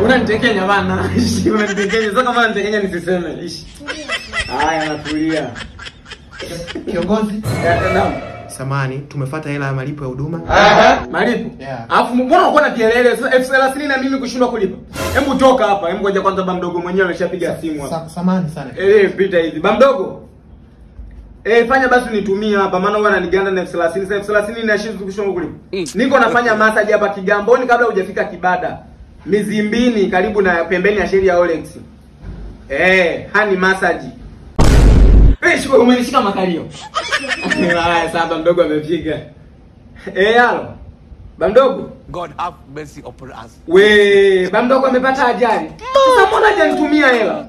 Unanitekenya bana. Unanitekenya. Sasa kama unanitekenya nisiseme. Ishi. Haya natulia. Kiongozi. Naam. Samani, tumefuata hela ya malipo ya huduma. Malipo? Yeah. Alafu mbona unakuwa na kelele sasa 1030 na mimi kushindwa kulipa? Hebu toka hapa. Hebu ngoja kwanza ba mdogo mwenyewe ameshapiga simu hapa. Samani sana. Pita hivi. Ba mdogo. Fanya basi nitumie hapa maana huwa ananiganda na 1030. Sasa 1030 inashindwa kushindwa kulipa. Niko nafanya massage hapa Kigamboni kabla hujafika Kibada. Mizimbini karibu na pembeni ya Sheri ya Olex. Hani massage. Shuka umenishika makalio. Haya sasa mdogo amepiga. Halo. Ba mdogo. God have mercy upon us. We, ba mdogo amepata ajali. Sasa mbona hajanitumia hela?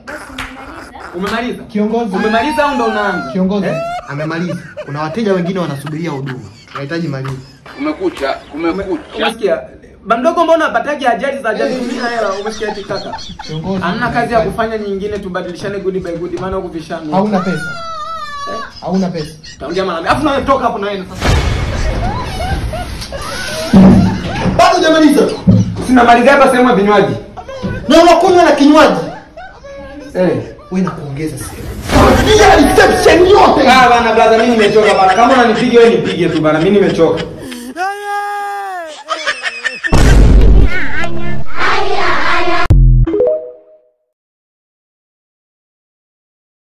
Umemaliza? Kiongozi. Umemaliza au ndo unaanza? Kiongozi, amemaliza. Kuna wateja wengine wanasubiria huduma. Tunahitaji malipo. Kumekucha, kumekucha. Umesikia? Ba mdogo mbona hapataki ajali za hajanitumia hela? Umesikia eti kaka? Kiongozi. Hamna kazi ya kufanya nyingine, tubadilishane good by good maana huku vishano. Hauna pesa. Hauna pesa. Taongea mara mbili. Alafu na toka hapo na wewe sasa. Bado hujamaliza. Sinamalizia hapa sehemu ya vinywaji. Na unakunywa na kinywaji. Wewe nakuongeza sehemu. Piga reception yote. Ah bana brother, mimi nimechoka bana. Kama unanipiga wewe nipige tu bana. Mimi nimechoka. Aya.